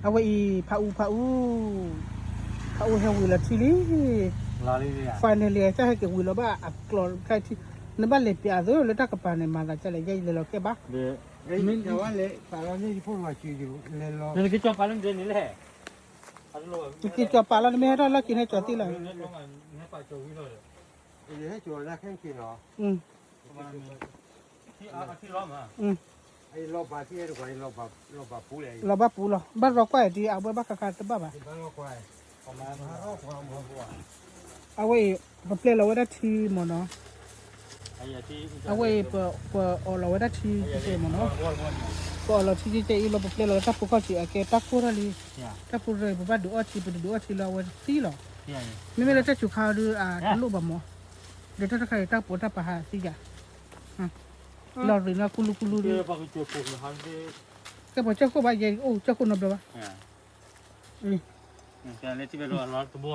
အဝဲအံၤ ဖးအူ ဖးအူ, ဖးအူဟဲဝံၤလီၤထံလံ. finally တၢ်ဟဲက့ၤဝံၤလီၤဘၣ်အကျိၤခဲထံ, နဘၣ်လဲၤပျးအသိးလၢတၢ်ကပၤန့ၣ် မၤသးဒ်လဲၣ် ယဲယလဲၤလီၤကဲဘၣ်. နက့ၤကၠီၤပာ်လီၤန့ၣ်မ့ၢ်ဟဲထီၣ်လီၢ်ခံန့ၣ်ကၠီၤသံလီၤ. လီၤဘၣ်ပူၤလီၤ, ဘၣ်ရီကွၢ်အံၤဒ်အဝဲဘၣ်ဃးဃးတဘၣ်ဘၣ်. အဝဲအံၤ ပပျဲလီၤဝဲဒၣ်ထံမ့ၢ်နီၤ, အဝဲအံၤ ပအီၣ်လီၤဝဲဒၣ်ထံကဲမ့ၢ်နီၤ, ပအီၣ်လီၤထံကဲအံၤလီၤ ပပျဲလီၤဝဲတၢ်ဖိခီၣ်ထံးအကဲတၢ်ကိၢ်ထီၣ်လံ, တၢ်ဖိရၢအံၤ ပဘၣ်ဒုးအီၣ်ထံ ပတဒုးအီၣ်ထံလၢအဝဲသံလီၤ. မ့မ့ၢ်လၢတၢ်စူၤခါဒုး တလိၣ်ဘၣ်မ့ၢ်, ဒီးတၢ်တခါအံၤ တၢ်ပိာ်တၢ်ပာ်ဟးသံယၤ, လီၤရံးနီၢ်ကူလူကူလူဒုး, ကဲပှၤကၠိခိၣ်ဘၣ်ယဲ အိၣ်ကၠိခိၣ်နီတဘျီဘၣ်. လီၤစက့လီၤန့ၣ်, တ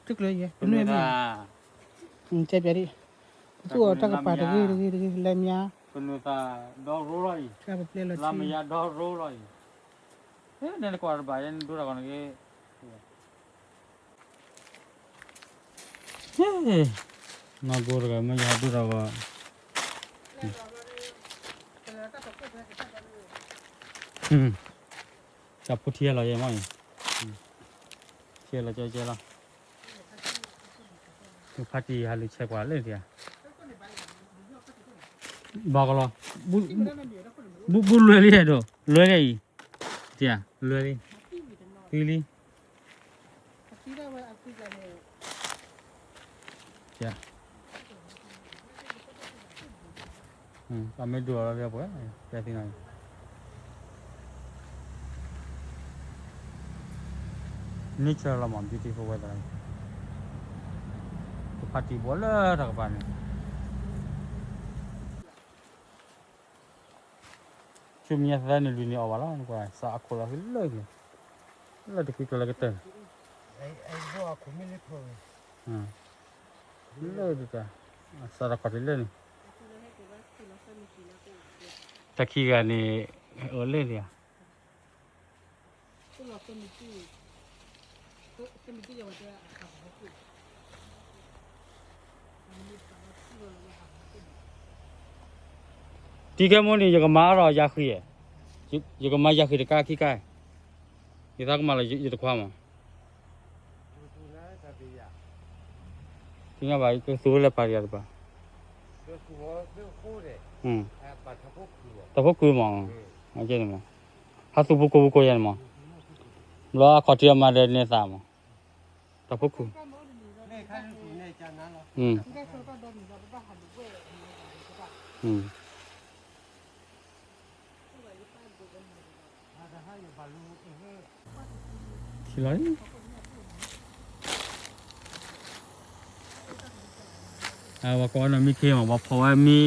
ကျၢၤယဲ ပနွံမ့ၢ်, တဲပျးဒ်, ပသူၣ်အီၤတၢ်ကပၤတဂ့ၤတဂ့ၤတဂ့ၤ လဲၤမး, ပနွံသးဒီရိလီၤအံၤ, ပပျဲလီၤထံ, လါမယါဒီရိလီၤအံၤ, နဲနကွၢ်တဘၣ်ယဲ နဒိတၢ်ဂီၤန့ၣ်ဂ့ၤ နီၢ်ကိတဂၤ မ့ၢ်ယဟးဒိတၢ်ဂီၤ, တၢ်ဖိထံဟဲလီၤယဲမ့ၢ်အံၤ, ထံဟဲလီၤကၠီကၠီလီၤ, ဖါတံၢ်ဟးလူၤဆဲးကွၢ်လၢတံၢ်ဧါ, ဘၣ်ကလီၤ, ဘူၣ်လွဲလံဒီး လွဲလံအံၤ, တံၢ်ဧါ လွဲလံ, သံလံ အမ့ၢ်ဒိၣ်လီၤလၢပှဲၤ, ပသံနီၤ, nature လီၤမး beautiful weather လီၤ, ကဖါတံၢ်ဘီလၢတၢ်ကပၤန့ၣ် ဆူမဲာ်ညါသၢနံၣ်လွံၢ်နံၣ် အီၣ်ဘၣ်လီၤ, နကွၢ် စးအခိၣ်လီၤ လၢက့ၤ, လၢတကွံကျါလၢကတၢၢ်, လၢဒ်တၢ်, စးထီၣ်ခီၣ်ထံးလၢန့ၣ်, တၢ်ခံဂၤန့ၣ် အၢၣ်လၢန့ၣ်ဧါ တံၤခဲမိၣ်န့ၣ် ယကမၤဒီးယၤဃံ, ယကမၤယၤဃံတကါခံကါ, ယသးကမၤလီၤယတခွါမး, သ့ၣ်ညါဘၣ် ကသူဝဲလၢပၢ်တဂၤတပၢ်, တၢ်ဖိခုမး, ဟးသူၣ်ဖိကိၢ်ဖိကိၢ်ယၤန့ၣ်မး, ဘျီအခီၣ်ထံးအမၤဒီးန့ၢ်သးမး, တၢ်ဖိခု, ထံလီၤ, အဝဲကိးဝဲနီၢ်မံခ့မး ပှၤဖီၣ်ဝဲမံ,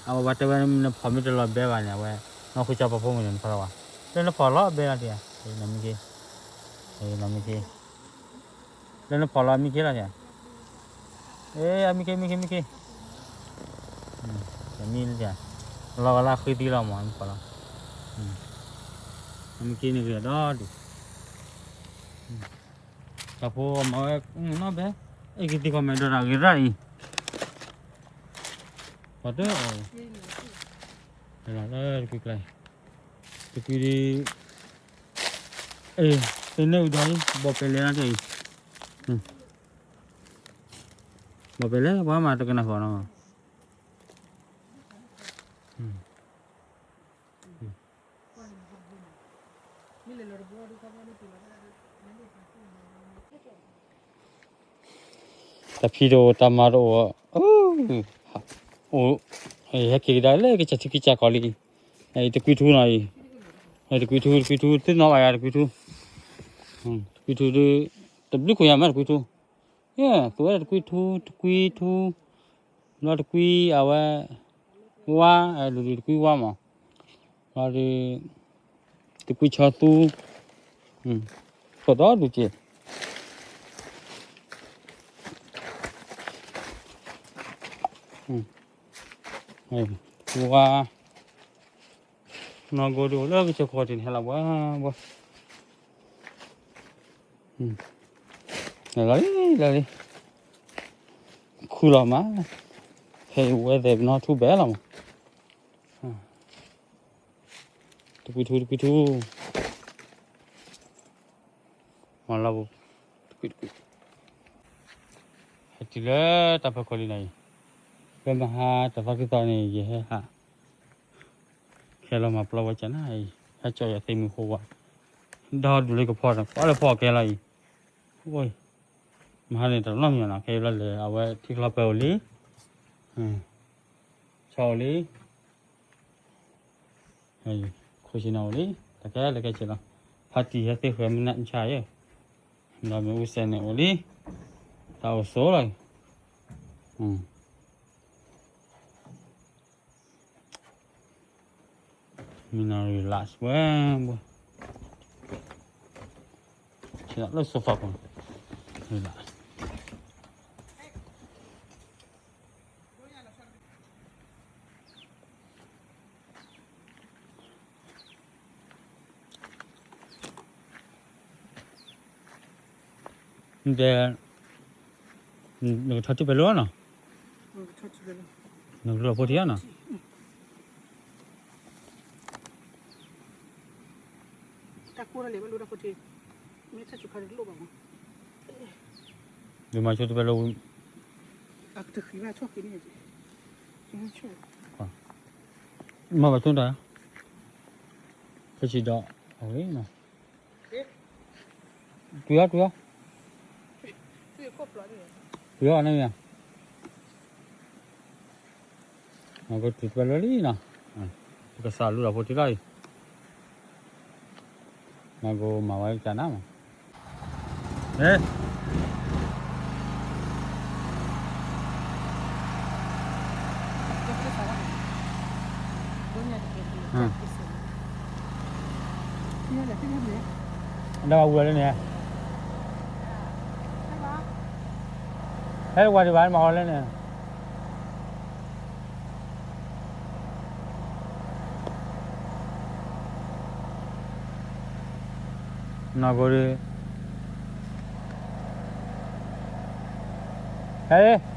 အဝဲဘၣ်တဲဝဲ နဖီၣ်မ့ၢ်တလီၤဘဲဘၣ်န့ၣ် အဝဲ, နီၢ်ဃုဆၢပှၤဖိမုၣ်န့ၣ် နဖီၣ်လီၤဘၣ်, လၢနဖီၣ်လီၤဘဲလီၤတံၢ်ဧါ, နီၢ်မံခ့, နီၢ်မံခ့ လၢနဖီၣ်လီၤအမံခ့လီၤတံၢ်ဧါ, အမံခ့ မံခ့ မံခ့, တမံလၢတံၢ်ဧါ, လီၤဂာ်လၢအဃ့သံလီၤမး နဖီၣ်လီၤ, အမံခ့န့ၣ်ဂ့ၤဒီဒူၣ်, တၢ်ဖိမၤဝဲနီၢ်ဘဲ, အဲၣ်က့ၤသံကွၢ်မဲာ်ဒီးတၢ်ဂ့ၤရၣ်အံၤ, ပှၤတအီၣ်, လၢတကွံကျါ, တကွံဒ်, သန့ၢ်ဝံၤဒီးအံၤ ဘီၣ်ပဲလဲၣ်နီတၢ်အံၤ, ဘီၣ်ပဲလဲၣ် ပှၤမၤတကနၣ်ဃီနီၤ, တၢ်ဖံးတအိၣ် တၢ်မၤတအိၣ်, အိၣ်, ဟဲက့ၤကဒါလၢကစၢ်ထံကစၢ်ကီၢ်လံ, တကွံထူနီၤအံၤ, တကွံထူ တကွံထူ သ့ၣ်နီၣ်ဘၣ်ယၤ တကွံထူ, တကွံထူဒုး, တဘျုးခိၣ်ယၤမ့ၢ်တကွံထူ, ယဲ သူဝဲဒၣ်တကွံထူ တကွံထူ, ဘျီတကွံအဝဲ, ဝါ, ဒူၣ်ဒူၣ်တကွံဝါမး, ဘျီဒုး, တကွံဆီသူ, ခိၣ်ဒီဒူၣ်က့ၢ်, ဝါ, နီၢ်ကိဒုးအိၣ်လၢကစၢၢ်ခိၣ်တံၢ်န့ၣ် ဟဲလီၤဘှီဘှီ, လီၤလံ လီၤလံ, ခုလီၤမး, ဖဲအံၤ weather နီၢ်ထူၣ်ဘဲလီၤမး, တကွံထူ တကွံထူ မၤလီၤ, တကွံတကွံ, ဟဲတုၤလၢတၢ်ဖီခိၣ်လံနီၤအံၤ, ဖဲမဟါတသီခံသီန့ၣ် ယဟဲဟး, ခဲလီၤမၤပျီဝဲကနၣ်အံၤ, ဟဲကၠီယၤသ့ၣ်မုၢ်ဃိဝါ, ဒီဒူၣ်လၢကဖီန့ၣ် ကွၢ်လၢဖီအကဲလီၤအံၤ, မဟါန့ၣ်တနီၤမံၤနီၤ ခဲအံၤလီၤလဲၤ အဝဲထံချီပၢၤအိၣ်လံ, ဆီအိၣ်လံ ခိၣ်ဆ့ၣ်နီၤအိၣ်လံ, တကဲလၢကဲဆ့လီၤ, ဖါတံၢ်ဟဲသ့ၣ်ဃဲမုၢ်နၤဆါယဲ, ဒီးမ့ၣ်အူစဲးန့ၣ်အိၣ်လံ, တၢ်အိၣ်ဆိးလီၤ, မ့ၢ်နီၤ relax ဝဲ, ဆ့လီၤလၢ sofa ပူၤ, relax. နကထီၣ်ထံပဲၤလိနီၤ, နကလူၤဖိထံနီၤ, တၢ်ကိၢ်တၢ်လဲၤဘၣ်လိၣ်တၢ်ဖိထံ, မ့ၢ်တၢ်စူၤခါတလိၣ်ဘၣ်မး, ဒုးမၤဆိတပဲၤလိ, အကတဃံဘၣ်ဆီၣ်ဃံန့ၣ်, မၤဘၣ်ဆိတၢ်, ဖဲဆံးဒီး, အဝဲ, တုၤလီၤ တုၤလီၤ, တုၤလီၤန့ၣ်မ့ၢ်, မၤကတုၤတပဲၤလိလံနီၤ, ပကစးလူၤဒီးဖိထံလီၤအံၤ, မၤကမၤဝဲကနၣ်မး, ဟဲ ဒီးဝဲဝံၤလၢန့ၣ်, ဟဲဝဲဒံးဘၣ်မၤအီၤလၢန့ၣ် နီၢ်ကိဒီး, ဟဲ,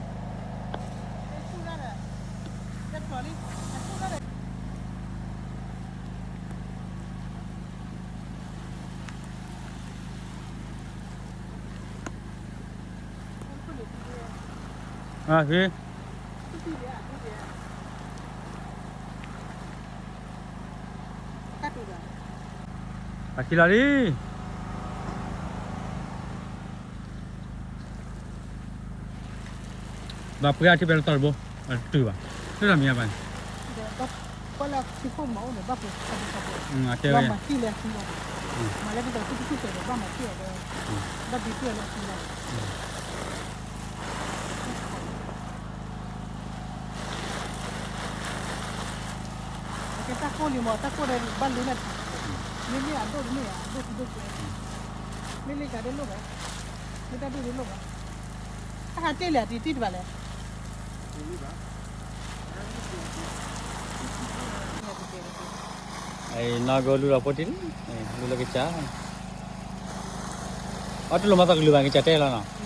အဂ့ၤ, အခံလီၤလံ. ဘၣ်ပှ့ၤအထံပဲၤလီၤသီတဘိ, အတတုၤဘၣ်, တၢ်မံၤအပၢ်န့ၣ်, အတဲဝဲ, အကဲတၢ်ကိၢ်လံမး, တၢ်ကိၢ်ဒီးဘၣ်လူၤန့ၣ်, မ့မ့ၢ်အဒိၣ်တမ့ၢ်ဧါ, အဒိၣ်တဒိၣ်ကျဲ, မ့ၢ်လ့ကၤဒၣ်လိၣ်ဘၣ်, မ့ၢ်တၢ်ဒိၣ်ဒၣ်လိၣ်ဘၣ်, တၢ်ဟးတ့ၢ်လံအတံၤတံၢ်တဘၣ်လဲၣ်. နီၢ်ကိလူၤလီၤဖိထံလံ, လူၤလၢကစၢ်, အတလိၣ်မၤသးကလုၢ်ဘၣ် ကစၢ်တဲလီၤနီၤ.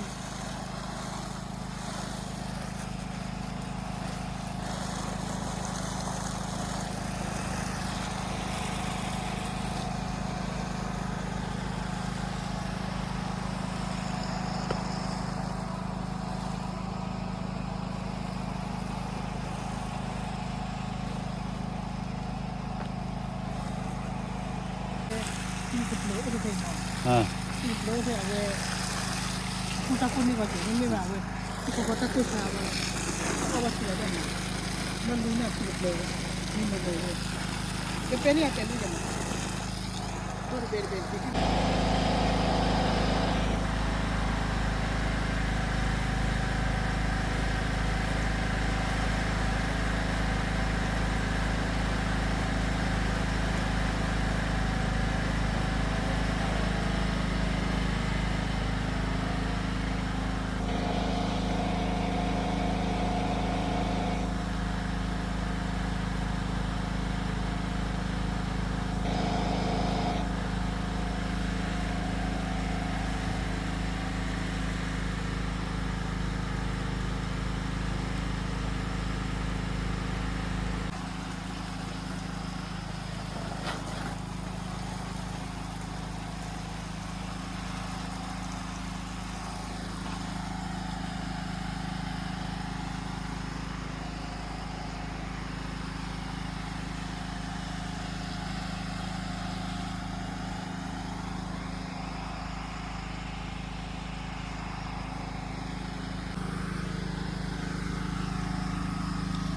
ထံတဖျၢၣ်အိၣ်ဖဲအံၤမး, ထံတဖျၢၣ်အိၣ်ဖဲအဝဲ, အဃိတၢ်ကိၢ်န့ၢ်ဂီၤက့ၤ မ့မ့ၢ်ဘၣ်အဝဲ, ထံကီကီတၢ်ကိၢ်ဆါဝဲ, အီၣ်ဘၣ်ထံလီၤဒၣ်မး, ဘၣ်လူၤန့ၢ်ထံတဖျၢၣ်, မ့မ့ၢ်ဘၣ်ဝဲ, ကပဲန့ၣ်အတဲလံဒီးမး, တဘဲတဘဲတဘဲ ထံတဖျၢၣ်အိၣ်ဖဲအဝဲ,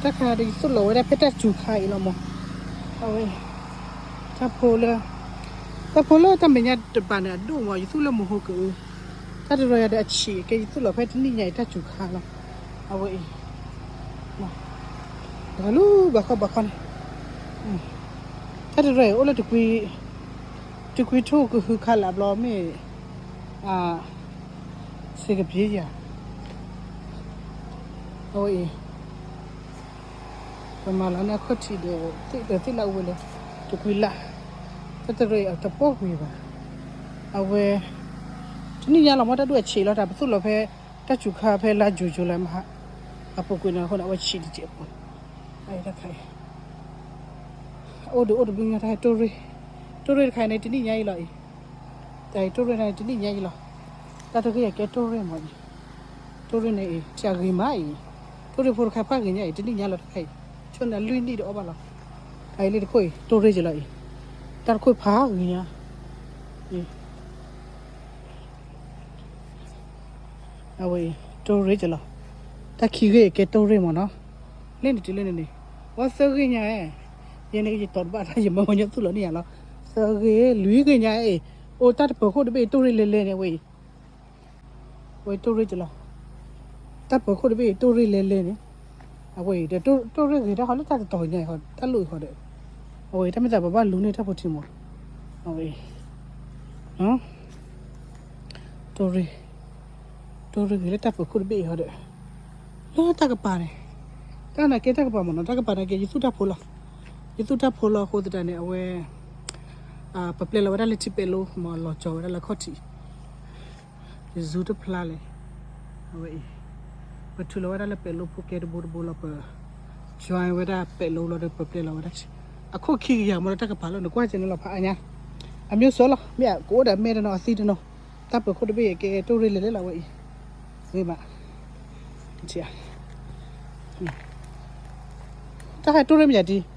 တၢ်ခါဒီးယသူၣ်လီၤဝဲဒၣ်ဖဲတၢ်စူၤခါအံၤလီၤမး, အဝဲ တၢ်ဖိလၢ တၢ်ဖိလၢတၢ်မဲာ်ညါတပၤန့ၣ် အဒိၣ်မး ယသူၣ်လၢမဟိကအု, တၢ်တရၢယၤဒီးအဆံးကဲ ယသူၣ်လီၤဖဲတနံၣ်ညါအံၤတၢ်စူၤခါလီၤ, အဝဲအံၤ ဘၣ်လူၤဘၣ်ခီဘၣ်ခီန့ၣ်, တၢ်တရၢအံၤအိၣ်လၢ တကွံထိၣ်ကဟုခါလၢ်ဘျီမ့ၢ် စ့ကပ့ယၤ, အဝဲအံၤ ပမၤလီၤန့ၢ်အခီၣ်ထံးဒီး သ့ၣ်လၢအဝဲလၢ တကွံလၢ်, တၢ်တရၢအံၤအတပီၢ်ကွံာ်ဘၣ်, အဝဲ တနံၣ်ညါလီၤမ့ၢ်တၢ်ဒိၣ်အဆံးလီၤ တၢ်ပသူၣ်လီၤဖဲ တၢ်စူၤခါဖဲလါယူၤ ယူၤလံမဟါ, အပူၤကွံာ်န့ၣ်အဃိန့ၣ် အဝဲဆံးတစဲးဖိ, တၢ်ခါအံၤ အိၣ်ဒုးအိၣ်တဘျုးညါ တၢ်ဟဲတိၢ်ရ့ၣ်, တိၢ်ရ့ၣ်တခါအံၤန့ၣ် တနံၣ်ညါအံၤလီၤအံၤ, တၢ်အံၤတိၢ်ရ့ၣ်န့ၣ် တနံၣ်ညါအံၤလီၤ, တၢ်တဂ့ၢ်အကဲတိၢ်ရ့ၣ်မးအံၤ, တိၢ်ရ့ၣ်န့ၣ်အံၤ တၢ်ဂ့ၤမးအံၤ, တိၢ်ရ့ၣ်ဖိတခါဖးဂ့ၤညါအံၤ တနံၣ်ညါလီၤတခါအံၤ, ဆိန့ၣ်လွံၢ်နံၣ်တအိၣ်ဘၣ်လီၤ, အအံၤလံတခိၣ်အံၤ တိၢ်ရ့ၣ်က့ၤလီၤအံၤ, တၢ်တခိၣ်ဖးဂ့ၤညါ အဝဲအံၤ တိၢ်ရ့ၣ်က့ၤလီၤ, တၢ်ခံဂ့ၢ်အကဲတိၢ်ရ့ၣ်မးနီၤ, လၢန့ၣ်တုၤလၢန့ၣ်န့ၣ်, အီသၢဂ့ၢ်ညါ, ယဲန့ၣ်ယတီၤတဘၣ်တၢ် ယမၤဝဲညီသူၣ်လီၤန့ၢ်ယၤလီၤ, သၢဂ့ၢ်လွံၢ်ဂ့ၢ်ညါအံၤ, အိၣ်တၢ်တပၢၤခိၣ်တဘ့ၣ်အံၤ တိၢ်ရ့ၣ်လဲၤလဲၤန့ၣ် အဝဲအံၤ ဝဲတိၢ်ရ့ၣ်က့ၤလီၤ, တၢ်ပၢၤခိၣ်တဘ့ၣ်အံၤ တိၢ်ရ့ၣ်လဲၤလဲၤန့ၣ်, အဝဲအံၤဒီး တိၢ်ရ့ၣ်ဂ့ၤတၢ်ဃီလၢတၢ်တတီၤညါအံၤဃီ တၢ်လိၣ်အံၤဃီဒီး, အဝဲအံၤ တၢ်မ့ၢ်သးပဘၣ်လူန့ၢ်တၢ်ဖိထံမး, အဝဲအံၤ တိၢ်ရ့ၣ်, တိၢ်ရ့ၣ်ဂ့ၤလၢတၢ်ပၢၤခိၣ်တဘ့ၣ်အံၤဃီဒီး, လၢတၢ်ကပၤန့ၣ်, တၢ်နာ်ကဲတၢ်ကပၤမးနီၤ, တၢ်ကပၤနာ်ကဲ ယသူၣ်တၢ်ဖိလီၤ, ယသူၣ်တၢ်ဖိလီၤအဃိသတးန့ၣ် အဝဲ ပပျဲလီၤဝဲဒၣ်လၢထံပဲာ်လိ မ့ၢ်လီၤကၠီၤဝဲဒၣ်လၢခီၣ်ထံး, ယဇုတဖျါလဲၣ်, အဝဲအံၤ, ပထုးလီၤဝဲဒၣ်လၢပဲာ်လိဖိကဲတဘိတဘိလီၤ ပ join ဝဲဒၣ်ပဲာ်လိလီၤဒီး ပပျဲလီၤဝဲဒၣ်, အခိၣ်ခံကယၤမ့ၢ်လၢတၢ်ကပၤလီၤ နကွၢ်ကဲန့ၣ်လီၤဖးအါညါ, အမျိုးစုံလီၤ မ့ၢ်ကအိၣ်ဒီးမဲတနီၤအသံတနီၤ, တၢ်ပၢၤခိၣ်တဘ့ၣ်အံၤကဲတိၢ်ရ့ၣ်လဲၤလဲၤလီၤ အဝဲအံၤ, ဂ့ၤဘၣ်, တၢ်ဟဲတိၢ်ရ့ၣ်မ့ၢ်ယၤဒ်